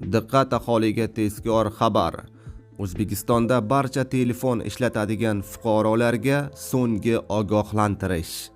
Diqqat, aholiga tezkor xabar! O'zbekistonda barcha telefon ishlatadigan fuqarolarga so'nggi ogohlantirish.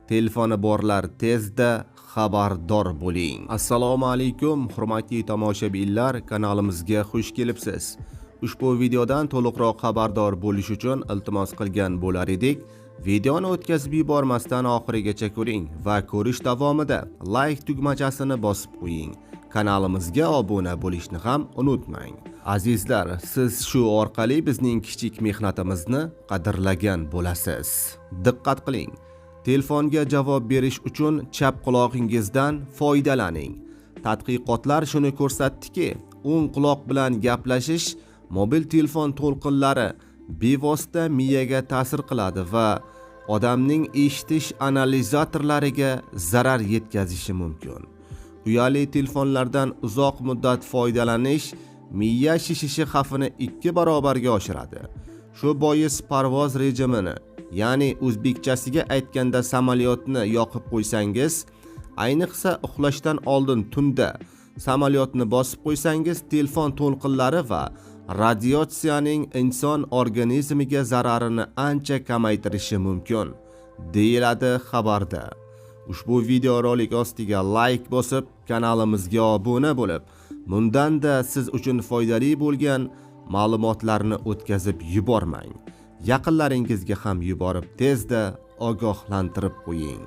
Telefoni borlar, tezda xabardor bo'ling. Assalomu alaykum, hurmatli tomoshabinlar, kanalimizga xush kelibsiz. Ushbu videodan to'liqroq xabardor bo'lish uchun iltimos qilgan bo'lar edik. Videoni o'tkazib yubormasdan oxirigacha ko'ring va ko'rish davomida like tugmachasini bosib qo'ying. Kanalimizga obuna bo'lishni ham unutmang. Azizlar, siz shu orqali bizning kichik mehnatimizni qadrlagan bo'lasiz. Diqqat qiling. Telefonga javob berish uchun chap qulog'ingizdan foydalaning. Tadqiqotlar shuni ko'rsatdiki, o'ng quloq bilan gaplashish mobil telefon to'lqinlari bevosita miyaga ta'sir qiladi va odamning eshitish analizatorlariga zarar yetkazishi mumkin. Uyali telefonlardan uzoq muddat foydalanish miya shishishi xavfini 2 barobarga oshiradi. Shu bois parvoz rejimini, ya'ni o'zbekchasiga aytganda samolyotni yoqib qo'ysangiz, ayniqsa uxlashdan oldin tunda samolyotni bosib qo'ysangiz, telefon to'lqinlari va radiatsiyaning inson organizmiga zararini ancha kamaytirishi mumkin, deyiladi xabarda. Ushbu videorolik ostiga like bosib, kanalimizga obuna bo'lib, bundanda siz uchun foydali bo'lgan ma'lumotlarni o'tkazib yubormang. Yaqinlaringizga ham yuborib, tezda ogohlantirib qo'ying.